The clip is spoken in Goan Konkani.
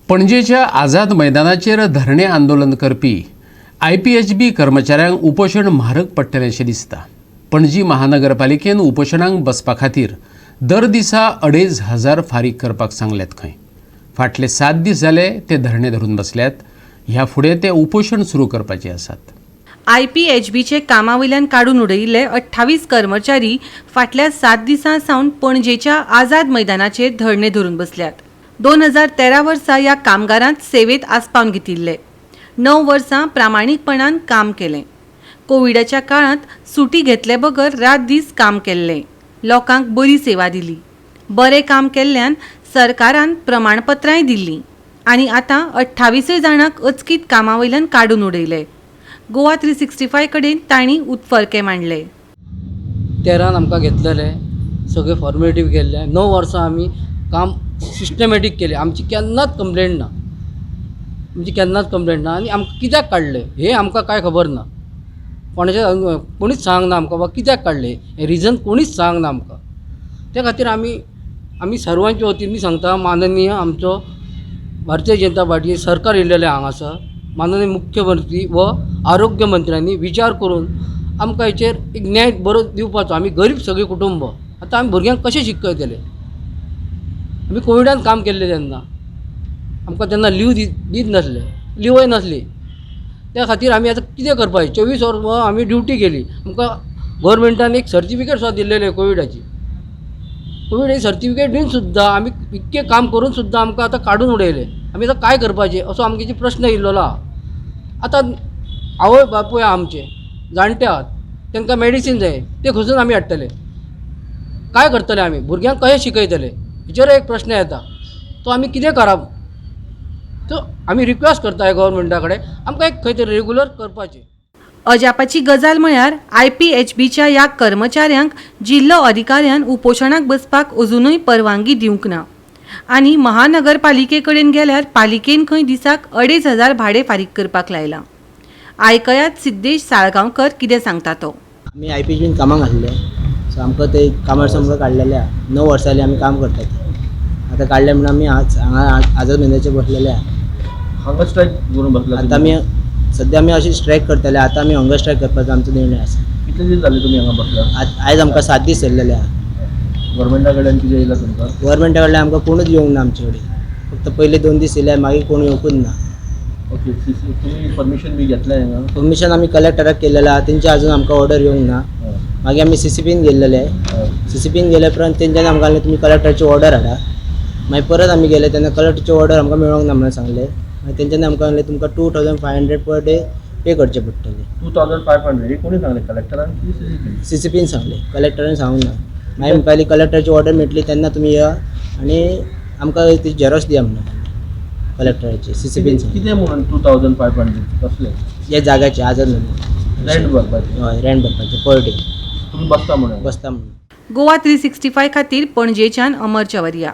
पणजेच्या आझाद मैदानाचेर धरणे आंदोलन करपी आयपीएचबी कर्मचाऱ्यांक उपोशण म्हारग पडटलें अशें दिसता. पणजी महानगरपालिकेन उपोशणाक बसपा खातीर दर दिसा 2500 फारीक करपाक सांगल्यात खंय. फाटले 7 दीस जाले ते धरणे धरून बसल्यात. ह्या फुडें ते उपोशण सुरू करपाचे आसात. आयपीएचबीचे कामा वयल्यान काडून उडयिल्ले 28 कर्मचारी फाटल्या 7 दिसां सावन पणजेच्या आझाद मैदानाचेर धरणे धरून बसल्यात. 2013 वर्सा ह्या कामगारांत सेवेत आस्पावन घेतिल्ले. 9 वर्सां प्रामाणीकपणान काम केलें. कोविडाच्या काळांत सुटी घेतले बगर रात दीस काम केल्लें. लोकांक बरी सेवा दिली. बरें काम केल्ल्यान सरकारान प्रमाणपत्रांय दिल्लीं आनी आतां 28 जाणांक अचकीत कामा वयल्यान काडून उडयले. गोवा 365 कडेन तांणी उत्फर्के मांडले. 13 आमकां घेतलेले, सगळे फॉर्मेलिटी केल्ले. 9 वर्सां आमी काम सिस्टमॅटीक केलें. आमची केन्नाच कंप्लेन ना, आमची केन्नाच कंप्लेन ना. आनी आमकां कित्याक काडलें हें आमकां कांय खबर ना. कोणाचें कोणीच सांगना आमकां बाबा कित्याक काडलें हें रिजन, कोणीच सांगना आमकां. त्या खातीर आमी आमी सर्वांच्या वतीन सांगता, माननीय आमचो भारतीय जनता पार्टी सरकार येयलेलें हांगासर, माननीय मुख्यमंत्री व आरोग्य मंत्र्यांनी विचार करून आमकां हेचेर एक न्याय बरो दिवपाचो. आमी गरीब सगळीं कुटुंब, आतां आमी भुरग्यांक कशें शिकयतले? आमी कोविडान काम केल्लें तेन्ना आमकां तेन्ना लीव दीत नासले, लिवय नासली. त्या खातीर आमी आतां कितें करपाचें? 24 वरां आमी ड्युटी केली. आमकां गोवोरमेंटान एक सर्टिफिकेट सुद्दां दिल्लेलें कोविडाची. कोविडाची सर्टिफिकेट दिवन सुद्दां आमी इतकें काम करून सुद्दां आमकां आतां काडून उडयलें. आमी आतां काय करपाचें असो आमगे प्रश्न येयल्लो आहा. आतां आवय बापूय आमचे जाणटे आहात, तांकां मेडिसीन जाय, ते खंयसून आमी हाडटले? काय करतले आमी? भुरग्यांक कशें शिकयतले? हेचेर एक प्रश्न येता, तो आमी कितें करप? तो आमी रिक्वेस्ट करता गोवोरमेंटा कडेन, आमकां एक खंय तरी रेगुलर करपाचें. अजापाची गजाल म्हळ्यार आयपीएचबीच्या ह्या कर्मचाऱ्यांक जिल्लो अधिकाऱ्यान उपोशणाक बसपाक अजुनूय परवानगी दिवंक ना आनी महानगरपालिके कडेन गेल्यार पालिकेन खंय दिसाक 2500 भाडें फारीक करपाक लायलां. आयकयात सिद्देश साळगांवकर कितें सांगता तो. आमी आयपीएचबीन कामाक आसले, सो आमकां ते कामार आमकां काडलेले आहा. 9 वर्सां जालीं आमी काम करतात. आतां काडले म्हणून आमी आज हांगा आझाद मैदानाचेर बसलेले आहा. हंगर स्ट्रायक करून बसला? आतां आमी सद्या आमी अशी स्ट्रायक करतले. आतां आमी हंगर स्ट्रायक करपाचो आमचो निर्णय आसा. कितले दीस जाले तुमी हांगा बसला? आयज आमकां 7 दीस जाल्लेले आहा. गव्हर्मेंटा कडल्यान कितें येयला तुमकां? गव्हर्मेंटा कडल्यान आमकां कोणूच येवंक ना आमचे कडेन. फक्त पयले 2 दीस येयले, मागीर कोण येवंकूच ना. ओके, तुमी परमिशन बी घेतलें हांगा? परमिशन आमी कलेक्टराक केलेलें आहा, तेंची अजून आमकां ऑर्डर येवंक ना. मागीर आमी सीसीपीन गेल्लेले. सीसीपीन गेले उपरांत तेंच्यांनी आमकां सांगलें तुमी कलेक्टराची ऑर्डर हाडा. मागीर परत आमी गेले तेन्ना कलेक्टराची ऑर्डर आमकां मेळोंक ना म्हणून सांगलें. मागीर तेंच्यांनी आमकां सांगलें तुमकां 2500 पर डे पे करचे पडटले. 2500 हे कोणी सांगलें, कलेक्टरान की सीसीपी? सीसीपीन सांगलें, कलेक्टरान सांगूंक ना. मागीर म्हणपाक कलेक्टराची ऑर्डर मेळटली तेन्ना तुमी या आनी आमकां ती झेरोक्स दिया म्हणून कलेक्टराची, सीसीपीन सांगलें. कितें म्हणून 2500 कसले? हे जाग्याचे, आझाद मैदान. रेंट भरपाचें? हय, रेंट भरपाचें पर डे. तुमी बसता म्हणून? बसता म्हणून. गोवा 365 खातीर पणजेच्यान अमर चवरिया.